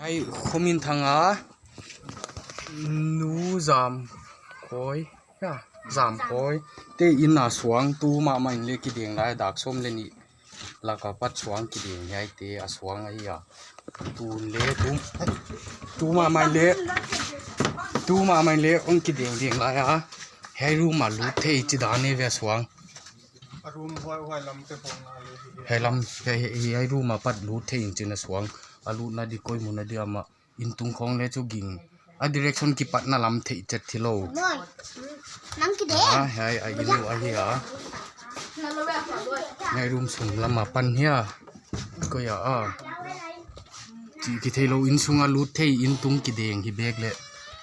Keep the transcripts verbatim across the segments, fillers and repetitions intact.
Ai, khomin thanga nu Zam Khoi, ya, Zam Khoi te in a suang tu mahmah in le kideng lai, dak sawm le nih lak apat suang kideng hiai te a suang ahi a. Tun le tu, tu mahmah in le, tu mahmah in le hong kideng deng lai a. Hiai room a lut thei chi dan e ve a suang. A room huai, huai lam te pawng a le hi. Hiai lam, hiai, hiai, hiai room apat lut thei in chin a suang. A lutna di koi mun a di amah. In tung khong le chu ging. A direction kipatna lam theih chet thilou. Nang kideng. Ah, hiai, a in uh ahi a. Hiai room sung lam apan hia. Koi a, ah. Chi kitheilou in sung a lut thei in tung kideng hi bek le.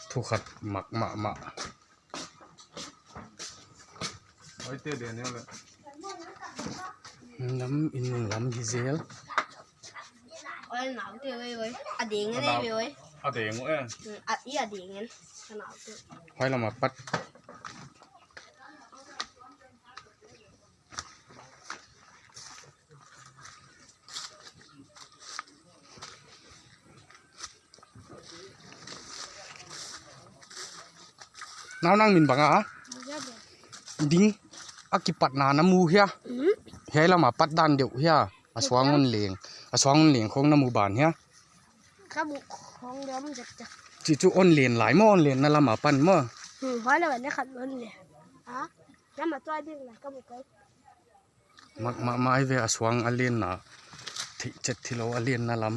Thu khat mak mahmah. Oi te Daniel le. Lam in lam hi zel. Oi, nau te oi, oi. A ding A nau. Oi, oi. A ding e. Mm, a, i a ding en. A nau te. Huai lam apat. Nau nang min bang a? Ding a kipatna na mu hia? Hmm? Hiai lam apat dan deuh hia? A suang hon leng. A suang hon leng khong na mu ban hia? Ka mu khong deuh om zek zek. Chi chu hon len lai maw, hon lenna lam apan maw? Hmm, huai lam a ne khat hon len. Ha? Lam a tuai ding lai ka mu kei. Mak, mak, mak ai ve a suang a lenna. Theih chet thilou a lenna lam.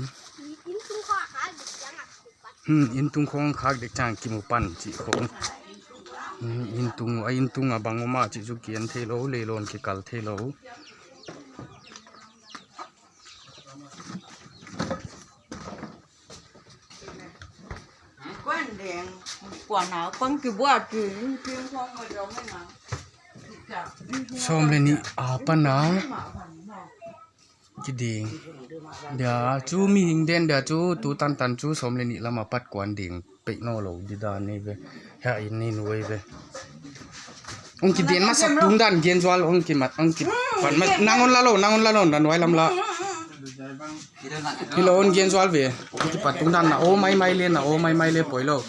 In tung khong khak dek chiang a kimu pan. Hmm, in tung khong khak dek chiang kimu pan chih khong. Hmm, in tung, a in tung a bang om a chih chu kian theilou, leilou in kikal theilou. Sawm le nih apan a kideng. Dia chu mihing den dia chu tu tantan chu sawm le nih lam apat kuan ding. Peih nawnlou di dan nei ve. Hiai in nei nuai ve. Hong kiden masak tung dan gen zual hong kimat hong kipan ma nang hon la lou, nang hon la lou, na nuai lam la. Hilou hong gen zual ve. Hong kipat tung dan na o mai mai le, na o mai mai le poilou.